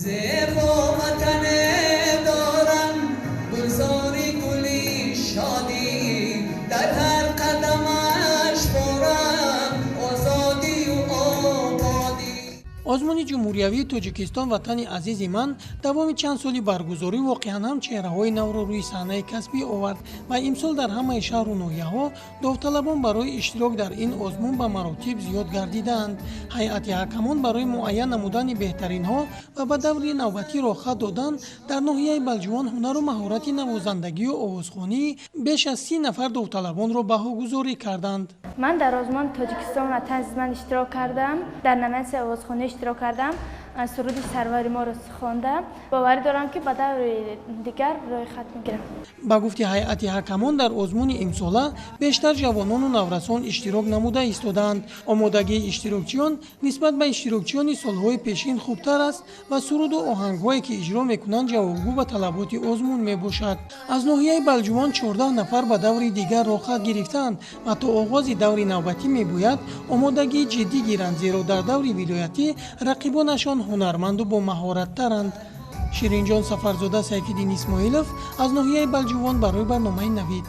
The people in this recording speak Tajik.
Зебо ватане дорам, гулзори гули шодӣ, дар ҳар қадамаш форам озодию ободӣ. Озмуни ҷумҳуриявии «Тоҷикистон ватани азизи ман» давоми чанд соли баргузорӣ воқеан ҳам чеҳраҳои навро рӯи саҳнаи касбӣ овард ва имсол дар ҳамаи шаҳру ноҳияҳо довталабон барои иштирок дар ин озмун ба маротиб зиёд гардидаанд. Ҳайати ҳакамон барои муайян намудани беҳтаринҳо ва ба даври навбатӣ роҳхат додан дар ноҳияи Балҷувон ҳунару маҳорати навозандагию овозхонии беш аз 30 нафар довталабонро баҳогузорӣ карданд. Ман дар озмун «Тоҷикистон ватан азизи ман» иштирок кардам. Дар номинатсияи овозхонӣ иштирок кардам, суруди «Сарвари моро» хондам. Боварӣ дорам, ки ба даври дигар рӯйхат мегирам. Ба гуфти ҳайати ҳакамон, дар озмуни имсола бештар ҷавонону наврасон иштирок намуда истодаанд. Омодагии иштирокчиён нисбат ба иштирокчиёни солҳои пешин хубтар аст ва суруду оҳангҳое, ки иҷро мекунанд, ҷавобгӯ ба талаботи озмун мебошад. Аз ноҳияи Балҷувон 14 нафар ба даври дигар роҳхат гирифтаанд ва то оғози даври навбатӣ мебояд омодагии ҷиддӣ гиранд, зеро дар даври вилоятӣ рақибонашон ҳунарманду бомаҳораттаранд. Ширинҷон Сафарзода, Сайфиддин Исмоилов аз ноҳияи Балҷувон барои барномаи «Навид».